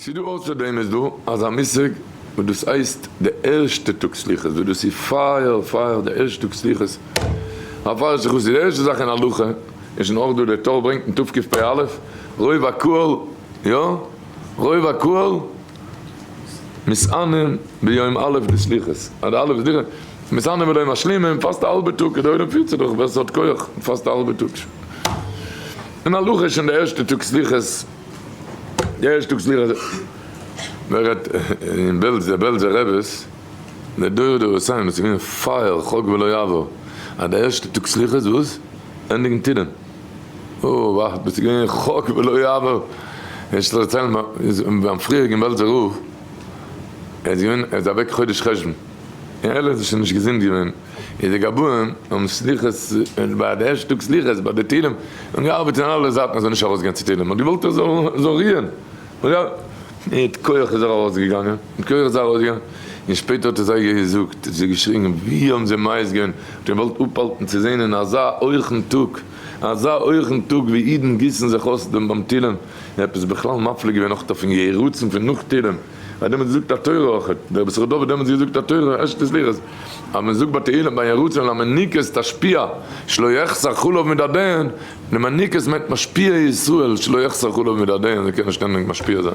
ס'איז דא אויסער דעם איז דא אזא מושג וואס דאס הייסט די ערשטע טאג סליחות וואס דאס איז פייער פייער די ערשטע טאג סליחות א פייער סליחות איז די ערשטע זאך אין הלכה איז שוין אויך דא די טור ברענגט אין תקפ"א רוב הקהל יא רוב הקהל מתענים ביום א' דסליחות אז די א' סליחות מתענים ולא משלימים פאסט א האלבע טאג די עולם פירט זיך דאך ווער ס'האט כח פאסט א האלבע טאג אין הלכה איז שוין די ערשטע טאג סליחות די ערשטע טאג סליחות ווער רעדט אין בעלז די בעלזער רעבעס די דור דורותיהם איז געווען פייער חוק ולא יעבור אז די ערשטע טאג סליחות וואס? ענדיגן תהילים אוי וויי דאס איז געווען חוק ולא יעבור איך זאל דערציילן ביים פריעריגן בעלזער רב ער איז געווען ער איז אוועק חודש חשוון און ער איז שוין נישט געזונט געווען איז די גבאים האבן סליחות ביי די ערשטע טאג סליחות ביי די תהילים האבן געארבעט אין אלע זייטן ער זאל נישט ארויסגיין צו תהילים מ'האט געוואלט ער זאל רוען מיט כח איז ער ארויסגעגאנגען מיט כח איז ער ארויסגעגאנגען און שפעטער האט ער זיי געזאגט האט זיי געשריגן ווי האבן זיי מעז געווען האט געוואלט אפהאלטן צו זען אין אזא הויכן טאג אזא הויכן טאג ווי אידן גיסן זיך אויס דעם ביים תהילים און עפעס בכלל מפליא געווען נאך אויפן יהי רצון פון נאך תהילים ער האט דעמאלטס געזאגט א תורה אויך, דער רבי סרדוב האט דעמאלטס געזאגט א תורה ערשטע סליחות, אז מען זאגט ביי תהילים ביי יהי רצון למניקות תשפיע שלא יחסר חלב מדדיהן, למניקות מיינט משפיע ישראל שלא יחסר חלב מדדיהן, זיי קענען שטענדיג משפיע זיין.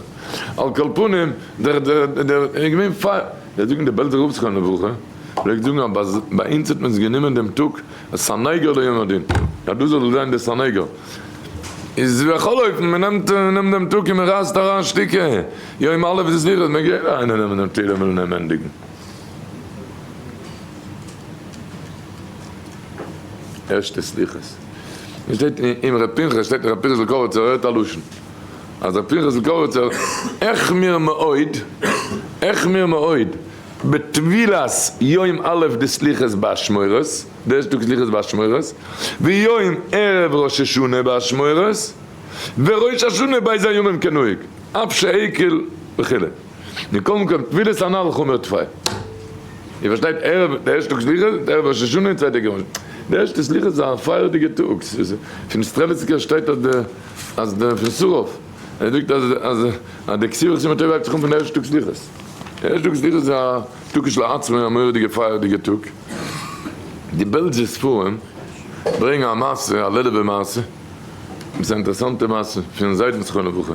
על כל פנים, דער דער דער איז געווען פאר, זיי זאגן דער בעלזער רב זכרונו לברכה פלעגט זאגן אז ביי אונז האט מען עס גענומען דעם טאג א סניגור ליום הדין, אז דאס זאל זיין דער סניגור. איז בכל אופן מען נעמט נעמט דעם טאג און מען רייסט אריין שטיקער, יום א' איז סליחות, מען גייט אריין און נעמען דעם תהילים און אים ענדיגן. ערשטע סליחות. עס שטייט אין ר' פנחס, שטייט אין ר' פנחס'ל קאריצער, הערט א לשון, אז ר' פנחס'ל קאריצער החמיר מאוד, החמיר מאוד, בטבילת יום א' דסליחות באשמורת, די ערשטע טאג סליחות באשמורת, ויום ערב ראש השנה באשמורת, וראש השנה בייז הימים כנהוג, אף שהקל וכו'. מכל מקום טבילת הנ"ל חמור טפי. איר פארשטייט ערב די ערשטע טאג סליחות, ערב ראש השנה און צווייטע טאג ראש די ערשטע סליחות איז א פייערדיגע טאג, ס'איז פון סטרעליסקער שטייט אז די אז די פון שרף ער זאגט אז אז אז די כתיבה וחתימה טובה הייבט זיך אן פון די ערשטע טאג סליחות. די ערשטע טאג סליחות איז א טאג כשלעצמו א מורא'דיגע פייערדיגע טאג. די בעלזער ספרים ברענגען א מעשה, א לעלובער מעשה, עפעס א אינטערעסאנטע מעשה פון זיידן זכרונו לברכה,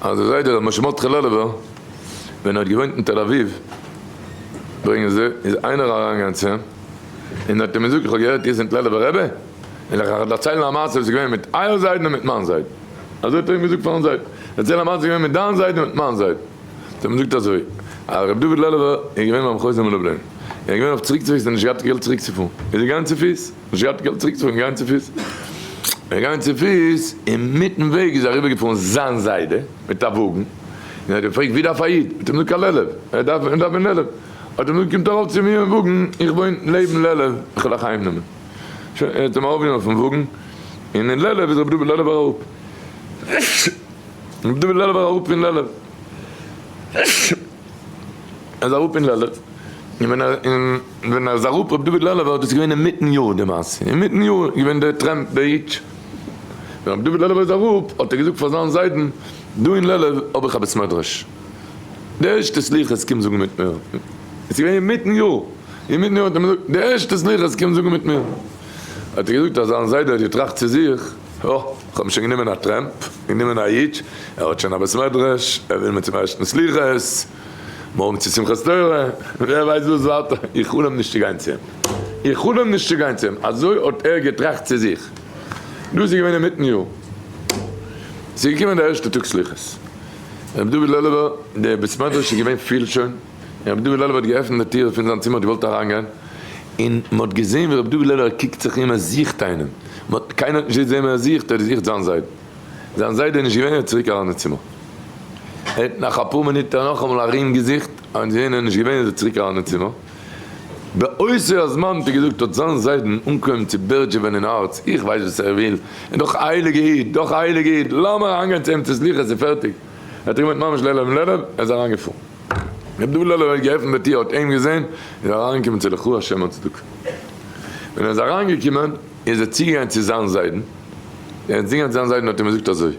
אז דער זיידע רבי משה מרדכי לעלובער ווען ער האט געוואוינט אין תל אביב, ברענגען זיי, איז איינער אריינגעגאנגען צו אים און האט אים געזאגט, איך האב געהערט איר זענט לעלובער רבי, וועל איך אייך דערציילן א מעשה וואס איז געווען מיט אייער זיידן און מיט מיין זיידן. אזוי האט ער אים געזאגט פארן זיידן, דערצייל א מעשה וואס איז געווען מיט דיין זיידן און מיט מיין זיידן. זיי האבן געזאגט אזוי, אז רבי דוד לעלובער איז געווען ביים חוזה מלובלין, ער איז געווען אויף צוריקצוועגס און נישט געהאט געלט צוריקצופארן, איז ער געגאנגען צופיס, נישט געהאט געלט צוריקצופארן, געגאנגען צופיס, ער איז געגאנגען צופיס, אינמיטן וועג איז אריבערגעפארן זיין זיידע מיט א וואגן, און ער האט געפרעגט ווי דארף א איד, האט ער אים געזאגט קיין לעלוב, ער דארף ער דארף אין לעלוב, האט ער אים געזאגט קומט ארויף צו מיר אין וואגן, איך וואוין לעבן לעלוב, איך וועל אייך אהיימנעמען. שוין, ער האט אים ארויפגענומען אויפן וואגן, און אין לעלוב איז רבי דוד לעלובער אראפ. רבי דוד לעלובער אראפ פון לעלוב. ער איז אראפ אין לעלוב, און ווען ער און ווען ער איז אראפ רבי דוד לעלובער דאס איז געווען אינמיטן יאר די מעשה, אינמיטן יאר איז געווען די טרעמפ די היטש, ווען רבי דוד לעלובער איז אראפ האט ער געזאגט פאר זיין זיידן, דא אין לעלוב האב איך א בית מדרש, די ערשטע סליחות קום זאגן מיט מיר, עס איז געווען אינמיטן יאר, אינמיטן יאר האט ער אים געזאגט, די ערשטע סליחות קום זאגן מיט מיר, האט ער געזאגט אז זיין זיידע האט געטראכט צו זיך, אה, איך האב שוין גענומען א טרעמפ, גענומען א היטש, ער האט שוין א בית מדרש, ער וויל מיר צום ערשטן סליחות, מארגן צו שמחת תורה, ווער ווייסט וואס ווייטער, איך חלום נישט צו גיין צו אים, איך חלום נישט צו גיין צו אים, אזוי האט ער געטראכט צו זיך. דאס איז געווען אינמיטן יאר, ס'איז געקומען די ערשטע טאג סליחות, רבי דוד לעלובער, די בית מדרש איז געווען פיל שוין, רבי דוד לעלובער האט געעפנט די טיר פון זיין צימער האט געוואלט אריינגיין, און מען האט געזען ווי רבי דוד לעלובער קוקט זיך אום ער זוכט איינעם, מען האט קיינער האט נישט געזען וועם ער זוכט, ער האט געזוכט זיין זיידן, זיין זיידע איז נישט געווען ער איז צוריק אריין אין צימער, ער האט נאך אפאר מינוט נאכאמאל ארום געזוכט, און געזען ער איז נישט געווען איז ער צוריק אריין אין צימער, באותו הזמן האט ער געזאגט האט זיין זיידן אנגעהויבן צו בערדזשעווען אין הארץ, איך ווייס וואס ער וויל, ער איז דאך א הייליגע איד, דאך א הייליגע איד, לאמיר אריינגיין צו אים צו סליחות און פערטיג, ער האט געמיינט ממש לעלוב לעלוב, ער איז אריינגעפארן. רבי דוד לעלובער האט געעפנט די טיר האט אים געזען, איז ער אריינגעקומען צו לכו השם הצדקה. ווען ער איז אריינגעקומען איז ער צוגעגאנגען צו זיין זיידן, ער איז צוגעגאנגען צו זיין זיידן האט אים געזאגט אזוי.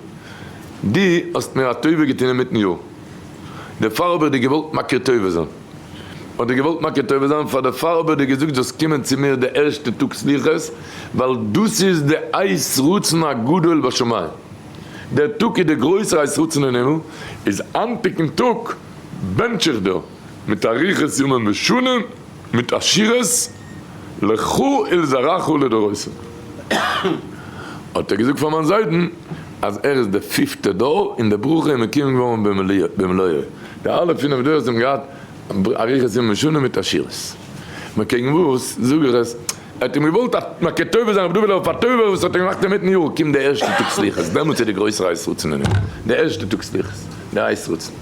דו האסט מיר א טובה געטון אינמיטן יאר, דערפאר האב איך דיר געוואלט מכיר טובה זיין. האט דיר געוואלט מכיר טובה זיין, פאר דערפאר האב איך דיר געזאגט זאלסט קומען צו מיר די ערשטע טאג סליחות, ווייל דאס איז די עת רצון הגדול בשמים, דער טאג איז דער גרויסער עת רצון אין הימל, איז היינטיגן טאג בענטש איך דיר מיט אריכות ימים ושנים, מיט עשירות, לך ולזרעך ולדורותם. האט ער געזאגט פאר מיין זיידן אז ער איז די פיפטע דור און די ברכה איז מקוים געווארן במלואה, די אלע פינף דורות האבן געהאט אריכות ימים ושנים מיט עשירות. מקעגן וואס זאג איך עס? ער האט אים געוואלט מכיר טובה זיין רבי דוד'ל אויף א טובה וואס האט ער געמאכט אינמיטן יאר, קומט די ערשטע טאג סליחות, דעמאלטס איז די גרויסע עת רצון אין הימל, די ערשטע טאג סליחות, די עת רצון.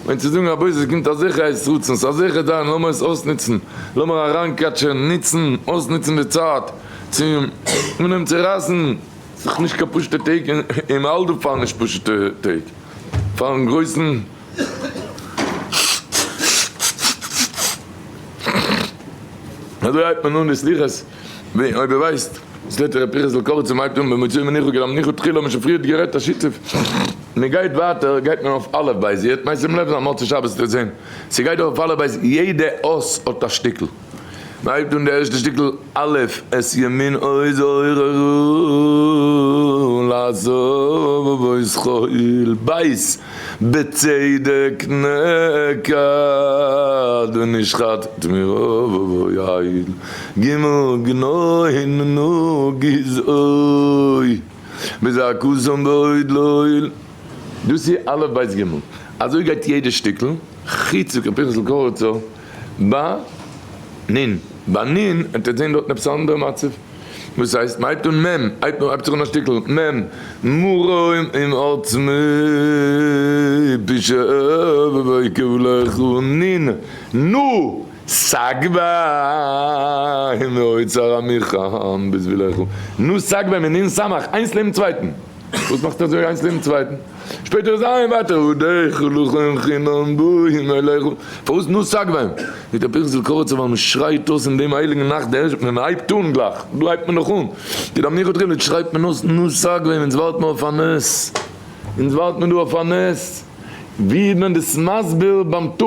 מיינט צו זאגן רבותי עס קומט אזעלכע עת רצון, ס'איז אזעלכע זאכן לאמיר עס אויסנוצן, לאמיר אריינקאטשען, נוצן, אויסנוצן די צייט, צו אנהייבן צו רייסן, ס'איז נישט קיין פשוטע טעג, און מ'האלט דא פאר נישט פשוטע טעג, פארן גרויסן. אזוי הייבט מען אן די סליחות, ווי אויב איר ווייסט, סליחות ר' פנחס'ל קאריצער מ'הייבט אן במצוה מנוחה כדי מנוחה תחילה האט מען שוין פריערט גערעדט א שיתוף, מ'גייט ווייטער גייט מען אויף אלף בית, איר העט משים לב זיין מוצאי שבת וועט איר זען, ס'גייט אויף אלף בית יעדע אות האט א שטיקל. מ'הייבט אן די ערשטע שטיקל א' את ימין עוז עוררו לעזוב חיל ב' בצדק נעקד ונשחט תמירו יעיל ג' גנוין נא גזעוי בזעקתם בעוד ליל. דאס איז א' ב' ג' אזוי גייט יעדע שטיקל, חוץ זאגט ר' פנחס'ל קאריצער ביי נ', ביי נ' וועט איר זען דארטן עפעס א אנדערע מצב, וואס הייסט מען הייבט אן מ', הייבט מען הייבט זיך אן א שטיקל מ', מרום עם עצמי פשעי ויקבלך נ', נו סג בהם מאוצר עמיכם בזבילך, נו סג בהם און נ' סמך, איינס לעבן צווייטן. וואס מאכט אזוי איינס לעבן צווייטן? שפעטער איז איין ווייטער עדיך לכם חינם באים אליך, פארוואס נו סג בהם? זאגט ר' פנחס'ל קאריצער ווייל מען שרייט אויס אין דעם הייליגן נאכט די ערשטע, מען הייבט אן גלייך, דא הייבט מען נאך אן, די דמי חתחילה שרייט מען אויס נו סג בהם, אונז ווארט מען אויף א נס, אונז ווארט מען דא אויף א נס. ווי איז מען דאס מסביר ביים ת'?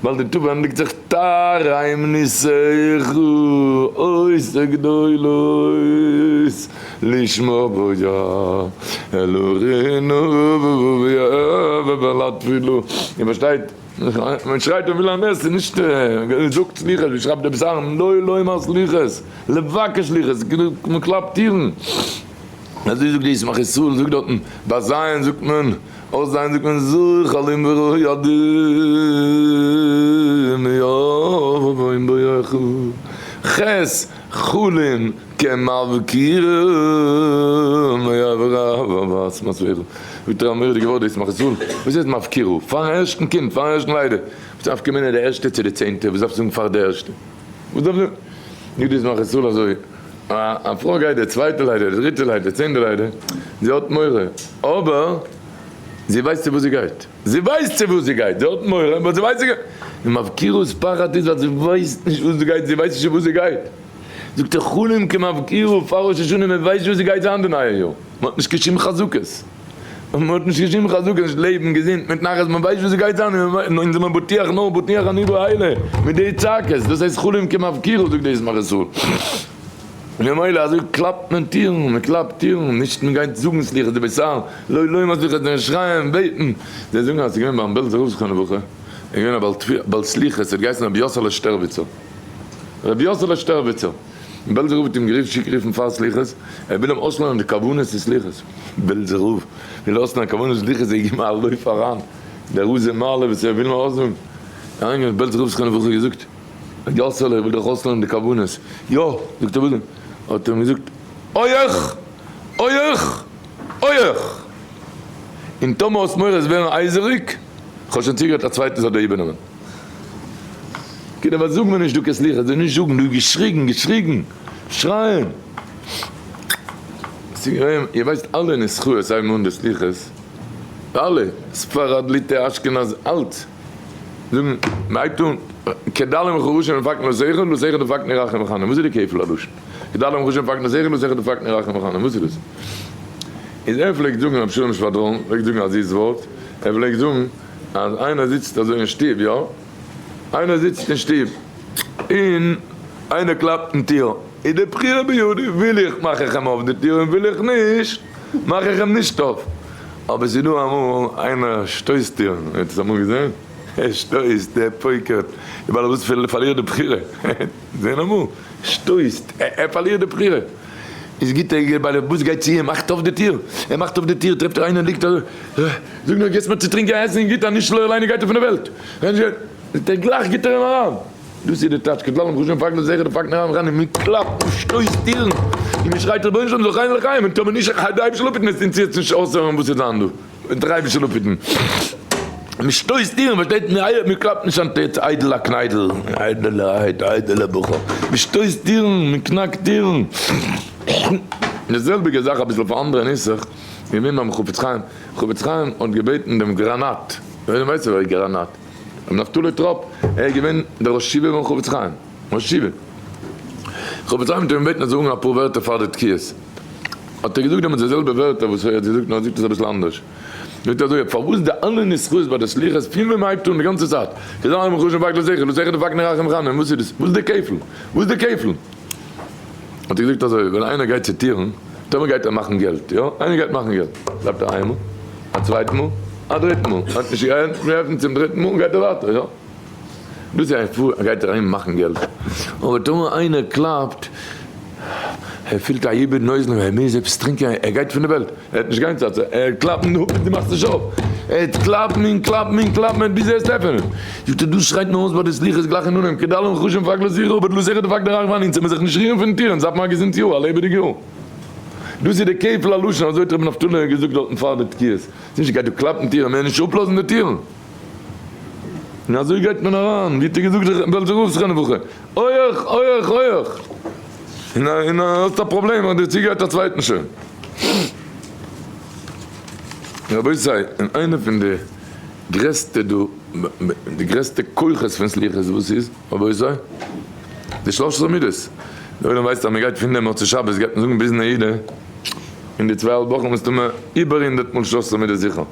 ווייל די ת' ענדיגט זיך תרעם ניסיך עושה גדולות לשמה בויה אלוהינו ובעל התפילה. איר פארשטייט? מען שרייט און וויל א נס, ס'איז נישט זאגט סליחות ווי שרייבט דער פסלם לא לומר סליחות, לבקש סליחות, מען קלאפט טירן. אזוי זאגט די ישמח ישראל זאגט דארטן ביי ז' זאגט מען אויס ז' זאגט מען זוך עלים וראה ידים יבואו בואך ח' חלים כמבקירים זאגט ער א מורא'דיגע ווארט די ישמח ישראל וואס הייסט מפקירו פארן ערשטן קינד פארן ערשטן לידה וואס נפקא מינה די ערשטע צו די צענטע וואס דארפסטו זאגן פאר די ערשטע וואס דארף זאגט די ישמח ישראל אזוי א פרוי גייט די צווייטע לידה, די דריטע לידה, די צענטע לידה, זי האט מורא, אבער זי ווייסט צו וואס זי גייט, זי ווייסט צו וואס זי גייט, זי האט מורא אבער זי ווייסט זי גייט, די מפקירות פחד איז ווייל זי ווייסט נישט וואס זי גייט, זי ווייסט נישט צו וואס זי גייט, זאגט ער חלום כמפקירו פאר ראש השנה, מען ווייסט נישט וואס ס'גייט זיין די נייע יאר, מען האט נישט קיין שום חזקות. מען האט נישט קיין שום חזקה, נישט לעבן, געזונט, מיט נחת, מען ווייסט וואס ס'גייט זיין, און אונז זעמער בטוח נאר בטוח אני באלה, מיט די צעקות, דאס הייסט חלום כמפקירו זאגט די ישמח ישראל. ממילא אזוי קלאפט מען טירן, מען קלאפט טירן, נישט מען גייט זאגן סליחות די בית אהרן, לא לא מה סליחות, נאר שרייען, בעטן, זיי זאגן אז ס'איז געווען ביים בעלזער רב זכרונו לברכה, איז געווען א בעל תפילה, בעל סליחות, האט געהייסן רבי יאסעלע שטערביצער, רבי יאסעלע שטערביצער. בעלזער רב האט אים גערופן שיק רופן פאר סליחות, ער וויל אים אויסלערנען די כוונות צו סליחות, בעלזער רב וויל אויסלערנען כוונות סליחות, זיי געבן א לויף אריין, דער רז מעלה וואס ער וויל נאר אויסזאגן, אריינגעגאנגען האט בעלזער רב זכרונו לברכה געזאגט, יאסעלע איך וויל דיך אויסלערנען די כוונות, יא, זאגט ער וואס דען, האט ער אים געזאגט, אויך! אויך! אויך! און טאמער האסט מורא עס ווערן הייזעריג, כ'האב שוין צוגעהערט א צווייטער זאל דיר איבערנעמען. קינדער וואס זאגן מיר נישט דא קיין סליחות, זיי נישט זאגן, דא איז געשריגן, געשריגן, שרייען. ס'איז געווען, איר ווייסט אלע נוסחאות הייבן אן די סליחות, אלע, ספרד, ליטע, אשכנז, אלץ, זאגן, מ'הייבט אן, כדלים וכרשים דפקנו דלתיך, דלתיך דפקנו רחום וחנון, וואס איז די כפל הלשון? כדלים וכרשים דפקנו דלתיך, דלתיך דפקנו רחום וחנון, וואס איז דאס? איז ער פלעגט זאגן, רבי שלום שוואדראן פלעגט זאגן א זיס ווארט, ער פלעגט זאגן אז איינער זיצט אזוי אין שטוב, יא? איינער זיצט אין שטוב און איינער קלאפט אין טיר, איז די בחירה בידי, וויל איך מאך איך אים אויף די טיר און וויל איך נישט מאך איך אים נישט אויף, אבער ס'איז דא אמאל איינער שטויסט טירן, איר האט עס אמאל געזען? ער שטויסט, ער פויקערט, די בעל הבית פארלירט די בחירה, געזען אמאל? שטויסט, ער פארלירט די בחירה, איז גוט דער בעל הבית גייט צו אים, מאכט אויף די טיר, ער מאכט אויף די טיר טרעפט ער איינער ליגט אזוי, זאג נאר געסט מיר צו טרינקען עסן און גוט אז נישט לא עלינו גייט ער פון די וועלט, זאגט ער גלייך גיט ער אים אריין, דאס איז די טייטש כדלהלן חושבים פאקט לזכר די פאקט נערן אריין און מען קלאפט און שטויסט טירן און מען שרייט רבונו של עולם זאל חיים לחיים און טאמער נישט די אייבישטער זאל אפהיטן עס אונז יעצט נישט אויסהערן וואס איז זיין דא און דער אייבישטער זאל אפהיטן מען שטויסט טירן פארשטייט מען קלאפט נישט אן טעץ איידל א קניידל איידעלערהייט איידעלע בחור מען שטויסט טירן מען קנאקט טירן די זעלביגע זאך אביסל אויף א אנדערע נוסח געווען ביים חפץ חיים חפץ חיים האט געבעטן דעם גראנאט ווער ווייסט ווער איז גראנאט? רבי נפתלי טראפ, ער איז געווען דער ראש ישיבה ביים חפץ חיים, ראש ישיבה. חפץ חיים האט אים געבעטן ער זאל זאגן אפאר ווערטער פאר די תקיעות. האט ער געזאגט דעמאלטס די זעלבע ווערטער וואס ער האט געזאגט נאר ער זאגט עס אביסל אנדערש. זאגט ער אזוי, פארוואס די אלע נוסחאות ביי די סליחות פון ווען מען הייבט אן די גאנצע צייט, כז א מחושן פאקט לזכר, לזכר דפק נרחם חנן, וואס איז דאס? וואס איז די כפל? וואס איז די כפל? האט ער געזאגט אזוי, ווען איינער גייט צו טירן, טאמער גייט ער מאכן געלט, יא, איינער גייט מאכן געלט, בלייבט ער איינמאל, א צווייטן מאל, א דריטן מאל, האט נישט געעפנט צום דריטן מאל, גייט ער ווייטער, יא. דאס איז א גייט ער ארום מאכן געלט, אבער טאמער איינער קלאפט, ער פילט א איבוד נוזלים, ער מוז עפעס טרינקען, ער גייט פון די וועלט, ער וועט נישט גיין צו א צווייטן, ער וועט קלאפן, נו, דו מאכסט נישט אויף, ער וועט קלאפן און קלאפן און קלאפן ביז ער וועט עפענען. זאגט ער, דאס שרייט מען אויס ביי די סליחות גלייך אין אנהייב, כדלים חושים פאק לזכר, אבער דלא זכר דפק דרך ואני, אונז זאל מען זיך נישט רירן פון טיר, אונז דארף מען א געזונט יאר, א לעבעדיג יאר. דאס איז די כפל הלשון, אזוי האט רבי נפתלי געזאגט דארטן פאר די תקיעות, ס'איז נישט גייט דא קלאפן טירן, מער נישט אפלאזן די טירן. און אזוי גייט מען אריין, ווי האט ער געזאגט דער בעלזער רב זכרונו לברכה, הויעך, הויעך, הויעך! און און האסט א פראבלעם אז דיר צוגייט א צווייטן שוין. רבותי, און איינע פון די גרעסטע דא, די גרעסטע כוחות פון סליחות וואס איז, רבותי? די שלש עשרה מידות. דער עולם ווייסט אז מען גייט פון דעם מוצאי שבת גייט מען זאגן ביז נעילה, אין די צוויי האלב וואכן מסתמא איבער הונדערט מאל שלש עשרה מידות זיכער.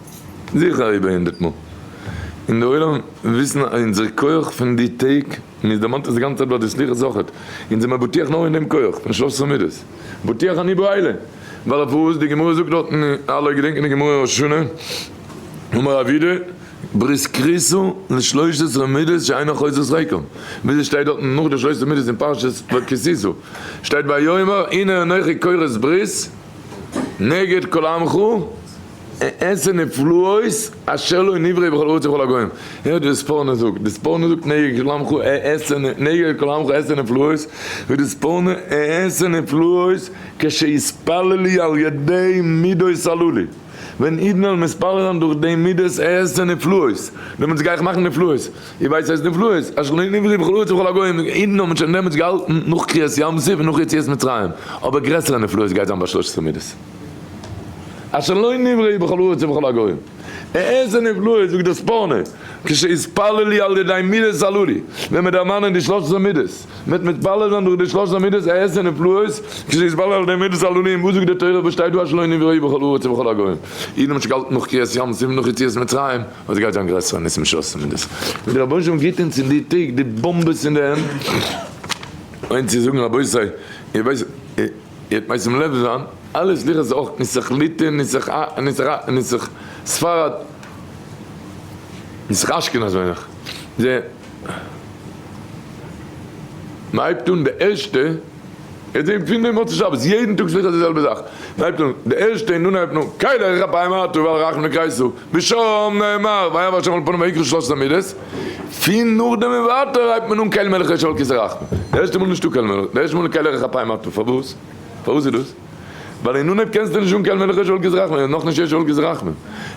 זיכער איבער הונדערט מאל. און די עולם וויסן אז אונזער כח פון די טעג, און איז דערמאנט עס די גאנצע צייט ביי די סליחות אויכעט, אונז זעמער בטוח נאר אין דעם כח פון שלש עשרה מידות, בטוח אני באלה, ווייל אויף וואס די גמרא זאגט דארטן, אלע געדענקען די גמרא אין ראש השנה, אמר רב יהודה, ברית כריתו לשלוש עשרה מידות שאינו חוזרת ריקם, וויאזוי שטייט דארטן נאך די שלוש עשרה מידות אין פרשת כי תשא, שטייט ויאמר הנה אנכי כורת ברית נגד כל עמך, אעשה נפלאות אשר לא נברא בכל הארץ ובכל הגוים. הערט ווי די ספורנו זאגט, די ספורנו זאגט נגד כל עמך אעשה נגד כל עמך אעשה נפלאות, ווי די ספורנו אעשה נפלאות כשיתפללו על ידי מידות הללו, ווען אידן וועלן מתפלל זיין דורך די מידות אעשה נפלאות, דעמאלטס גיי איך מאכן נפלאות, איר ווייסט וואס הייסט נפלאות? אשר לא נברא בכל הארץ ובכל הגוים, אידן האבן שוין דעמאלטס געהאלטן נאך קריעת ים סוף און נאך יציאת מצרים, אבער גרעסערע נפלאות גייט זיין ביי שלש עשרה מידות. אשר לא נבראו בכל הארץ ובכל הגוים. איזה נפלאות, זאגט דער ספורנו, כשיתפללו על ידי מידות הללו, ווען מיר דערמאנען די שלש עשרה מידות, מ'וועט מתפלל זיין דורך די שלש עשרה מידות, איזה נפלאות, כשיתפללו על ידי מידות הללו, און וואס זאגט די תורה, וואס שטייט דא אשר לא נבראו בכל הארץ ובכל הגוים? אידן האבן שוין געהאלטן נאך קריעת ים סוף, נאך יציאת מצרים, וואס גייט זיין גרעסערע ניסים שלש עשרה מידות? ווען דער רבונו של עולם גיט אונז אין די טעג די באמבעס אין די הענט, און צו זאגן רבותי, איר ווייסט, איר וועט משים לב זיין, אלע סליחות איז אויך נוסח ליטע, נוסח א, נוסח א, נוסח ספרד, נוסח אשכנז מיין איך, די, מען הייבט אן די ערשטע, יעצט זעהן פון די מוצאי שבת, יעדן טאג סליחות די זעלבע זאך, מען הייבט אן די ערשטע און אנהייבט נאר, קל ארך אפים אתה ועל רחמים לקראת, ושם נאמר, ויעבור השם על פניו ויקרא שלש עשרה מידות, פון נאכדעם און ווייטער הייבט מען אן קל מלך יושב על כסא רחמים, די ערשטע מאל נישטא קל מלך, די ערשטע מאל איז קל ארך אפים אתה, פארוואס? פארוואס איז דאס? ווייל אין אנהייב קענסטו נישט זאגן קל מלך יושב על כסא רחמים, איז נאכנישט יושב על כסא רחמים,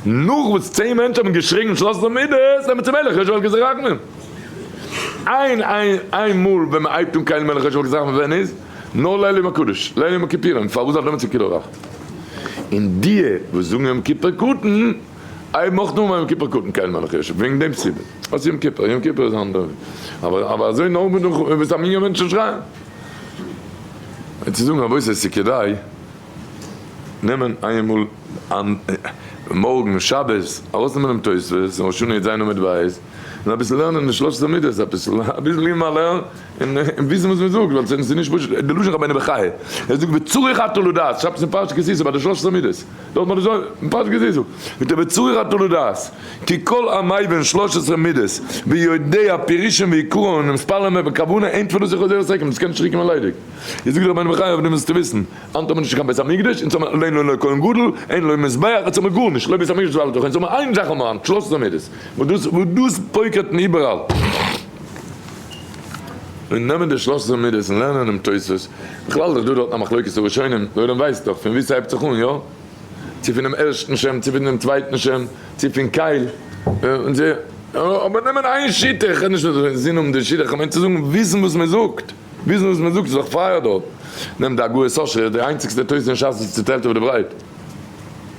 נאך וואס צען מענטשן האבן געשריגן שלש עשרה מידות, נעמען צו מלך יושב על כסא רחמים. איין איין איין מאל ווען מען הייבט אן קל מלך יושב על כסא רחמים ווען איז? נאר ליל יום הקדוש, ליל יום הכיפורים, פארוואס דארף דעמאלטס צו כאילו רחמים? און דיע וואס זאגן יום כיפור קטן, הייבן אויך נאר אן יום כיפור קטן קל מלך יושב, וועגן דעם סיבה. וואס יום כיפור? יום כיפור איז אנדערש. אבער אבער אזוי נאר ווען דו וועסט א מנין מענטשן שרייען. און צו זאגן רבותי עס איז כדאי. נעמען איינמאל מארגן שבת ארויסנעמען דעם תוספות אין ראש השנה יט ז עמוד ב' און אביסל לערנען די שלש עשרה מידות אביסל אביסל גיבן א לערן און וויסן וואס מען זאגט ווייל ס'איז נישט פשוט די לשון רבינו בחיי ער זאגט וצריך אתה לדעת שבת אין פרשת כי תשא ביי די שלש עשרה מידות דארט ביי די אין פרשת כי תשא זאגט ער וצריך אתה לדעת כי כל המבין שלש עשרה מידות ויודע פירושם ועיקרן ומתפלל בכוונה אין תפלתו חוזרת ריקם דאס קען נישט צוריקקומען ליידיג איז זאגט רבינו בחיי אויף דעם זאלסטו וויסן היינט האט מען נישט קיין בית המקדש, אונז האבן אין לו כהן גדול, אין לו מזבח, אונז האבן גארנישט, לא בית המקדש ולא תוך, אונז האבן איין זאך האבן מיר היינט, שלש עשרה מידות, וואס דאס וואס דאס פויקערט מען איבעראל. און נעמען די שלש עשרה מידות און לערנען דעם תוספות, בכלל איז דאך דא דארטן א מחלוקת הראשונים, דער עולם ווייסט דאך פון וואו ס'הייבט זיך אן, יא? צו פונעם ערשטן שם, צו פון דעם צווייטן שם, צו פון קייל, און צו, אבער נעמען איין שיטה, איך רעד נישט פון זין האבן די שיטה, איך מיין צו זאגן וויסן וואס מען זאגט. וויסן וואס מען זאגט איז דאך פייער דארט. נעם די הגהות אשר, די איינציגסטע תוס' אין שס וואס צוטיילט אויף די ברייט.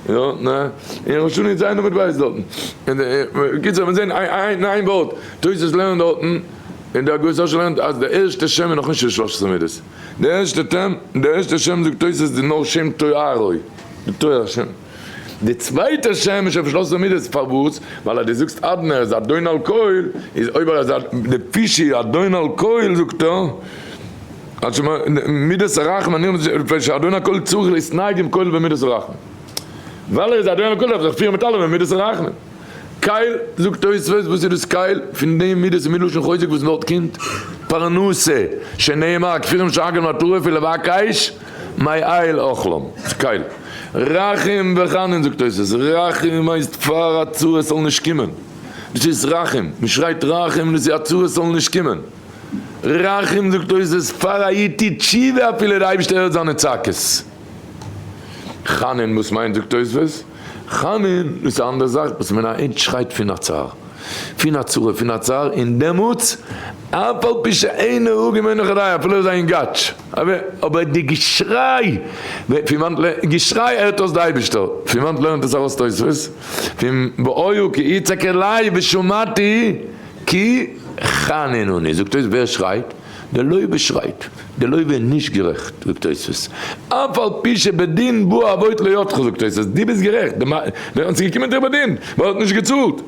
יא, נע. אין ראש השנה איז איינער מיט ווייס דארטן. און די, קיצור, מיר זעהן אין איין ווארט, תוס' לערנט דארטן, און די הגהות אשר לערנט אז די ערשטע שם איז נאכנישט די שלש עשרה מידות. די ערשטע טעם, די ערשטע שם זאגט תוס' איז נאר שם תוארו, די תואר השם. די צווייטע שם איז שוין פון שלש עשרה מידות, פארוואס? ווייל אז דו זאגסט אדנר איז אדון על כל, איז אויב ער איז א די פישי אדון על כל זאגט ער, אז מידת הרחמים אני אומר שאדון הכל צריך להתנהג עם כל במידת הרחמים. ווייל ער איז אדון על כל דארף ער זיך פירן מיט אלעמען מידת הרחמים. קייל, זאגט תוספות, וואס איז דאס קייל? פון דעם מידות איז מלשון חוזק וואס ווארט קומט, פרנסה, שנאמר כפירים שאגל מטורף ולבקש מאיל אכלם, קייל. רחום וחנון זאגט תוספות, רחום הייסט פאר א צרה זאל נישט קומען, דאס איז רחום, מען שרייט רחום דאס איז א צרה זאל נישט קומען, רחום זאגט תוספות פאר א איד טוט תשובה אפילו דער אייבערשטער הערט זיינע צעקות. חנון וואס מיינט זאגט תוספות, חנון דאס איז א אנדערע זאך וואס ווען א איד שרייט פון א צער, פון א צרה, פון א צער, און דעמאלטס אף על פי שאינו הוגה ממנו חדאי אפילו ער איז א אינגאטש, אבער די געשריי, פון וואנט לערנט, געשריי הערט אויס די אייבישטער, פון וואנט לערנט עס ארויס תוספות? פון והיה כי יצעק אלי ושמעתי כי חנון אני, זאגט תוספות ווער שרייט? דער לוה שרייט, דער לוה איז נישט גערעכט, זאגט תוספות, אף על פי שבדין בא אבות לידך, זאגט תוספות, דו ביסט גערעכט, דער האט זיך געקומען דיר בדין, ווייל ער האט נישט געצאלט,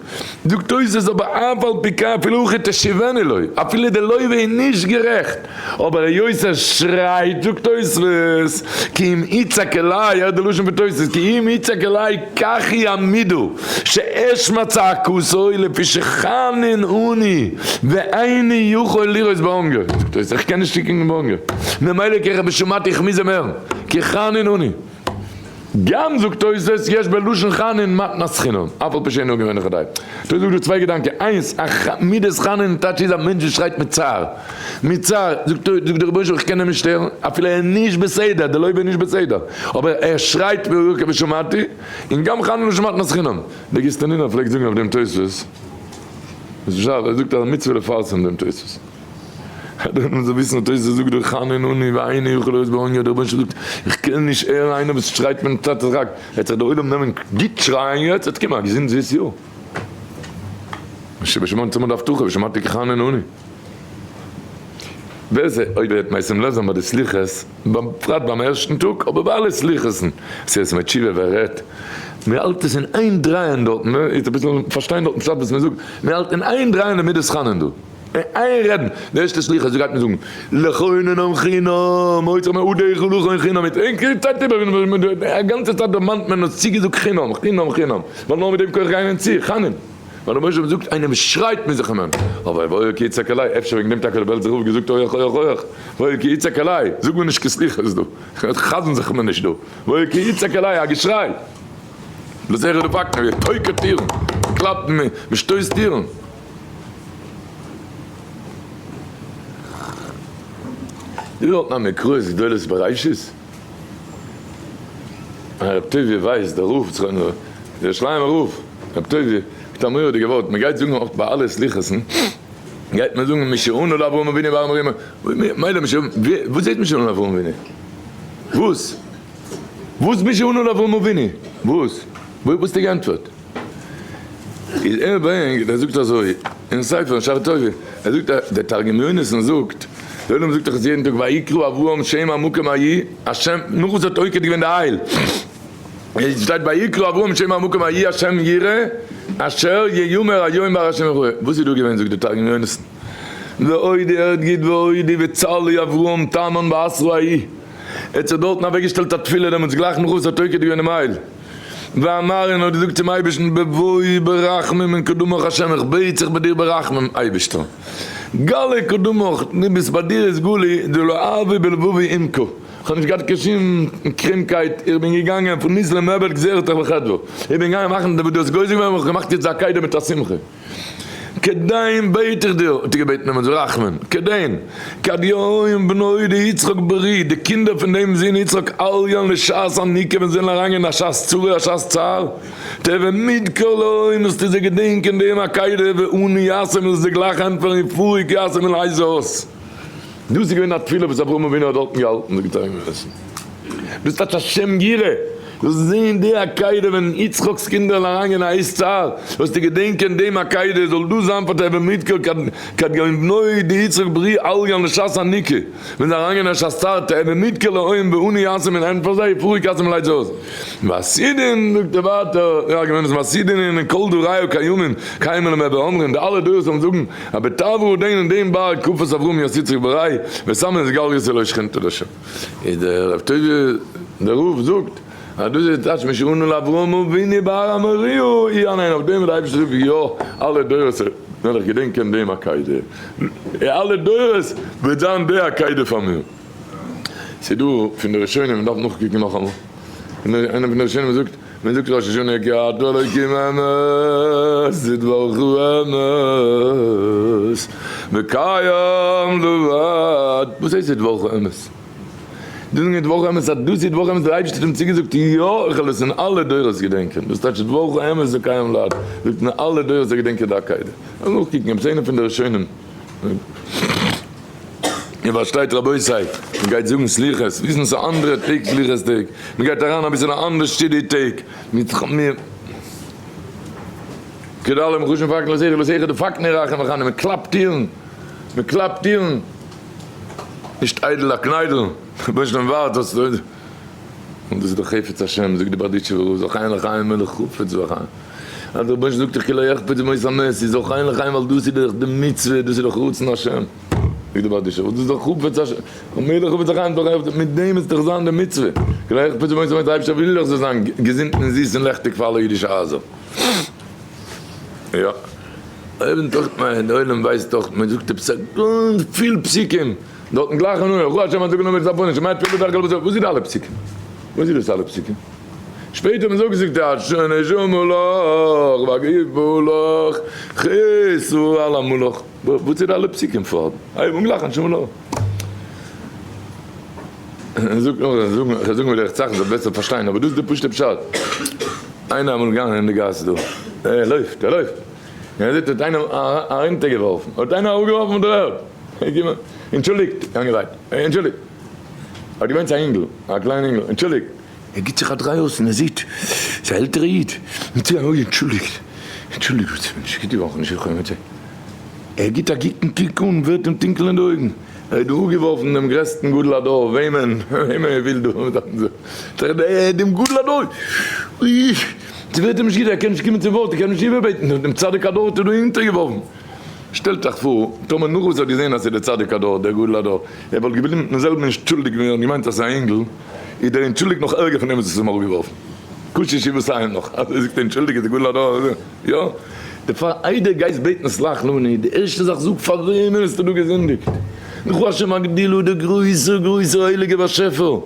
זאגט תוספות, אבער אף על פי כן אפילו הכי תשיבנו לו, אפילו דער לוה איז נישט גערעכט, אבער היות ער שרייט, זאגט תוספות, כי אם יצעק אלי, הערט די לשון פון תוספות, כי אם יצעק אלי כך היא המידה, שאשמע צעקתו לפי שחנון אני ואיני יכול לראות בהונגער, זאגט תוס' איך קען נישט שיקן בהונגער, ממילא כי בשמעתי איך מוז אים הערן, כי חנון אני. גם זאגט תוס' יש בלשון חנון מתנת חינם, אף על פי שאינו געווען וכדו'. תוס' זאגט דא צוויי געדאנקען, איינס, א מידת חנון טייטש איז א מענטש וואס שרייט מיט צער, מיט צער, זאגט זאגט דער רבונו של עולם איך קען אים נישט הערן, אפילו ער איז נישט בסדר, דער לוי' איז נישט בסדר, אבער ער שרייט והוא כבשמעתי, און גם חנון לשון מתנת חינם. דער גוסטענינער פלעגט זאגן אויף דעם תוספות, ער זאגט אז א מצוה לפרסם דעם תוספות. מען זאל וויסן אז תוספות זאגט דאך חנון אני ואיני יכול לראות בעוני, דער רבונו של עולם זאגט איך קען נישט הערן איינער וואס שרייט מיט צד רק, וועט זיך דער עולם נעמען גוט שרייען יעצט, וועט קומען א געזונט זיס יאר. בשמעון צמוד הבטחה ושמעתי כי חנון אני. ווער ס'איז אויב ער האט משים לב זיין ביי די סליחות, בפרט ביים ערשטן טאג, אבער ביי אלע סליחות'ן, עשרת ימי תשובה ווער רעדט, מען האלט עס אין איין דרייען דארטן, איר אביסל פארשטיין דארטן פשט וואס מען זאגט, מען האלט אין איין דרייען די מידת חנון דא, אין איין רעדן, די ערשטע סליחה אזוי גייט מען זאגן, לחונן עם חינם, אוצר מאודך ולכון חינם, מיט איין צייט איבער, א גאנצע צייט דערמאנט מען און צוגעזאגט חינם, חינם, חינם, ווייל נאר מיט דעם כח גייען אונז צו, חנון. ווייל ר' משה האט געזאגט איינער וואס שרייט מוז זיך נעמען, אבער והיה כי יצעק אלי, אפשר וועגן דעם טאקע האט דער בעלזער רב געזאגט אויך אויך אויך, והיה כי יצעק אלי, זאג מיר נישט קיין סליחות דא, חזן זיך מיר נישט דא, והיה כי יצעק אלי, א געשריי, לזכר די פאקטן, ווי טויקע טירן, קלאפט מען שטויסט טירן. דא האט מען מקראות גדולות בראשית. הרב טוביה ווייס דער רב זכרונו לברכה, דער ירושלימ'ער רב, רב טוביה, האט א מורא'דיגע ווארט, מען גייט זאגן אויך ביי אלע סליחות'ן, גייט מען זאגן משענו לאברהם אבינו בהר מרימה, מילא משענו, וואס הייסט משענו לאברהם אבינו? וואס? וואס משענו לאברהם אבינו? וואס? וואס האסטו געענטפערט? איז ער ברענגט, ער זאגט אזוי, אין ספר אין שערי טוביה, ער זאגט אז דער תרגום יונתן זאגט, דער עולם זאגט דאך עס יעדן טאג ויקרא אברהם שם המקום ההוא השם, נאך וואס ער האט עוקד געווען די איל. עס שטייט ויקרא אברהם שם המקום ההיא השם יראה אשר יאמר היום בהר השם יראה, וואס איז דא געווען זאגט די תרגום יונתן, ואודי ער האט גוט ואודי וצלי אברהם תמן באתרא ההיא, ער האט זיך דארטן אוועקגעשטעלט א תפילה דעמאלטס גלייך נאך וואס ער האט עוקד געווען דעם איל, ואמר און האט געזאגט צום אייבערשטן בבואי ברחמים און קדמך השם איך בעט זיך ביי דיר ברחמים אייבערשטער גלה קדמך דו ביסט ביי דיר איז גלי דלא הוה בלבבי עמקא. כ'האב נישט געהאט קיין שום קרומקייט, איך בין געגאנגען פון ניס למעבד גזירתך בחדוה, איך בין געגאנגען מאכן וואס דו האסט גוזר געווען, האב איך געמאכט יעצט די עקידה מיט א שמחה. כדין בעט איך דיר, האט ער געבעטן דעם רחמן, כדין, כד יהון בנוי דיצחק ברי, די קינדער פון דעם זון יצחק עליין לשעת עניקה ווען זיי וועלן אריינגיין אין א שעת צרה א שעת צער, תהוי מדכר לון, זאלסטו זיי געדענקען דעם עקידה, וענו יתהם, זאלסט זיי גלייך ענטפערן, ופרוק יתהם מן העז האות. דאס איז געווען א תפילה וואס אברהם אבינו האט דארטן געהאלטן, זאגט דער רבי, דאס טייטש השם יראה, זאלסט זען די עקידה ווען יצחק'ס קינדער וועלן אריינגיין אין א עת צר, זאלסטו געדענקען דעם עקידה, זאל דאס זיין פאר תהוי מדכר כד יהון בנוי דיצחק ברי עליין לשעת עניקה, ווען זיי אריינגיין אין א שעת צר, תהוי מדכר לון וענו יתהם און ענטפער זיי, ופרוק יתהם מלאת זאת. ועתידין, זאגט ער ווייטער, יא געווען איז מעסידין און כל דורייהו קיימין, קיימין למעבר אומרים, די אלע דורות זאלן זאגן, אז בתברא דען אין דעם בארג כפות אברהם ית יצחק בריי, וסמי איז גל יצא לא שכינתא דשם. איז דער רב טוביה דער רב זאגט, אז דאס איז טייטש משענו לאברהם אבינו בהר המוריה, אי אנ אויף דעם וועט דער אייבערשטער זאגן יא, אלע דורות וועל איך געדענקען דעם עקידה, אלע דורות וועט זיין די עקידה פאר מיר. ס'איז דא פון די ראשונים, מען דארף נאכקוקן נאכאמאל, איינער פון די ראשונים זאגט, מען זאגט ראש השנה כי אתה אלוקים אמת ודברך אמת וקיים לבד, וואס הייסט ודברך אמת? דאס זאגן ודברך אמת אז דאס איז דברך אמת, דער אייבערשטער האט אים צוגעזאגט יא איך וועל עס אין אלע דורות געדענקען, דאס טייטש ודברך אמת וקיים לעד, זאגט אין אלע דורות זיי געדענקען די עקידה, נאכקוקן עפעס איינער פון די ראשונים. איר פארשטייט רבותי, מען גייט זאגן סליחות, וויסן ס'איז אנדערע טעג סליחות טעג, מען גייט אריין אביסל אין אנדערע שטילע טעג, מיט מיר כדלים חושן פאקן לזכר לזכר די פאקן רחם וחנן, מען קלאפט טירן, מען קלאפט טירן, נישט איידל א קניידל, רבונו של עולם ווארט וואס און דאס איז דאך חפץ השם, זאגט די בארדיטשובער רב, זכיין לחיים מלך חפץ בחיים, אז דער רבונו של עולם זאגט דאך כי לא יחפץ במות המת, איז זכיין לחיים ווייל דאס איז דאך די מצוה, דאס איז דאך רצון השם, זאגט די בארדיטשובער רב, דאס איז דאך חפץ השם, מלך חפץ החיים, דאך מיט דעם איז דאך זיין די מצוה, כי לא יחפץ במות המת, דער אייבערשטער וויל דאך זאל זיין געזונט און זיס און לעכטיג פאר אלע אידישע הייזער. יא, אויבן דאך מיין עולם ווייסט דאך, מען זאגט עפעס א גאנץ פיל פסוקים. דארטן גלייך אין אוהל, ראה השם אז גענומען איז א פנים, שמע תפילת דרכי לבסוף, וואס איז די אלע פסוקים? וואס איז דאס אלע פסוקים? שפעטער מען זאגט זאגט ער אשר נשמה לך והגוף לך חסו על עמלך, וואס איז די אלע פסוקים פאר? הייב אן גלייך נשמה לך. זאגט נאר, זאג זאג מיר דרך צחות זאל בעסער פארשטיין, אבער דאס איז די פשוטע פשט. איינער אמאל געגאנגען אין די גאס דא, ער לויפט, ער לויפט, און ער זעט האט איינער ארונטערגעווארפן, האט איינער אראפגעווארפן פון דער ערד. אנטשולדיגט, געגאנגען ווייטער, אנטשולדיגט, האט געמיינט ס'איז א אינגל, א קליין אינגל, אנטשולדיגט, ער גיבט זיך א דריי אויס און ער זעט ס'איז א עלטערע איד, מיט צו אוי אנטשולדיגט, אנטשולדיגט, וואס איז נישט גוט געווארן, נישט געקומען צו, ער גיבט א גוטן קוק אן, ווערט אים טונקל אין די אויגן, ער האט דא אפגעווארפן דעם גרעסטן גדול הדור, וועמען, וועמען ער וויל דא, דעם גדול הדור, אוי, ס'ווערט אים נישט גוט, ער קען נישט קומען צום ווארט, ער קען נישט איבערבעטן, דעם צדיק הדור האט ער דא אונטערגעווארפן. שטעלט אייך פאר, טאמער נאך וואס ער האט געזען אז ס'איז דער צדיק הדור, דער גדול הדור, ער וואלט געבליבן מיטן זעלבן אנטשולדיג ווי ער האט געמיינט אז ס'איז א אינגל, איז דער אנטשולדיג נאך ערגער פון דעם וואס עס איז אים אראפגעווארפן. קשה שבעתיים נאך אז ער זאגט אנטשולדיג איז דער גדול הדור, יא. דערפאר איידער גייסט בעטן סלח לנו, די ערשטע זאך זאג פאר וועמען האסטו דא געזינדיגט? נאך השם הגדולה, דער גרויסער גרויסער הייליגער באשעפער,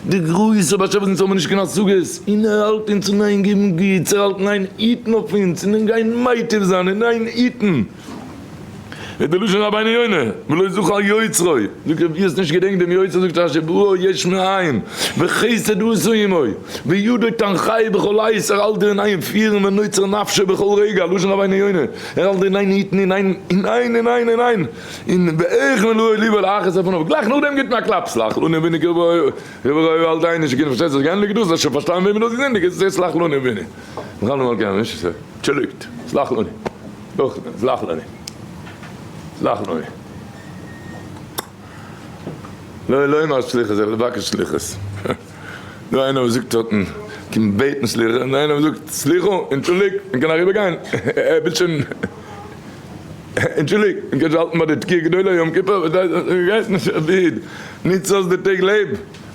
דער גרויסער באשעפער אונז האבן נישט קיין השגות, און ער האלט אונז אין איין געבן גוטס, ער האלט אין איין היטן אויף אונז, און אין גיין מיטיב זיין, אין איין היטן. איז די לשון רבינו יונה, ולא זכר יוצרו, זאגט ער ווי האסט נישט געדענקט דעם יוצר, זאגט רשי ברא יש מאין, וחסד עשה עמו, וידו תנחהו בכל עת, ער האלט דיר אין איין פירן ונוצר נפשו בכל רגע, לשון רבינו יונה, ער האלט דיר אין איין היטן, אין איין, אין איין, אין איין, אין איין. און ואיך מלאו ליבו לאחת לפניו, גלייך נאכדעם גיבט מען א קלאפ, סלח לנו אבינו כי רבו אל דיין נישט געקענט פארשטיין זיך געענדיגט דאס, האסט שוין פארשטאנען וועמען דו האסט געזינדיגט, איז עס סלח לנו אבינו, בכלל נאר קיין נישט, אנטשולדיגט, סלח לנו, נאכדעם, סלח לנו, סלח לנו. לא לא אמר סליחות אלא לבקש סליחות. דא איינער וואס זאגט דארטן. קומט בעטן סליחה, און איינער זאגט סליחה, אנטשולדיגט, מען קען אריבער גיין, ער וויל שוין, אנטשולדיגט, מען קען שוין האלטן ביי די תקיעה גדולה יום כיפור, גייט נישט רבי איד, נוץ אויס די טעג לעב,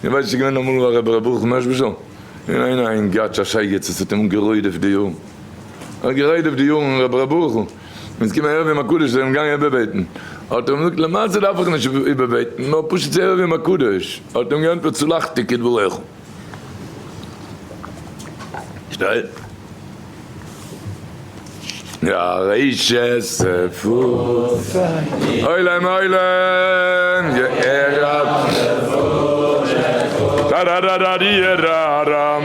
איר ווייסט ס'איז געווען אמאל ביי רבי ר' ברוך מעזשביזשער, און איינער א אינגאטש א שייגעץ וואס האט אים גערוידעפט די יארן, ער האט געריידעפט די יארן רבי ר' ברוכ'ל, און ס'קומען ערב יום הקדוש איז ער אים געגאנגען איבערבעטן, האט ער אים געזאגט למעשה דארף איך נישט איבערבעטן, נאר פשוט ס'איז ערב יום הקדוש, האט ער אים געענטפערט סלחתי כדבריך. שטייט. עולם עולם יערב טאראראראריערארא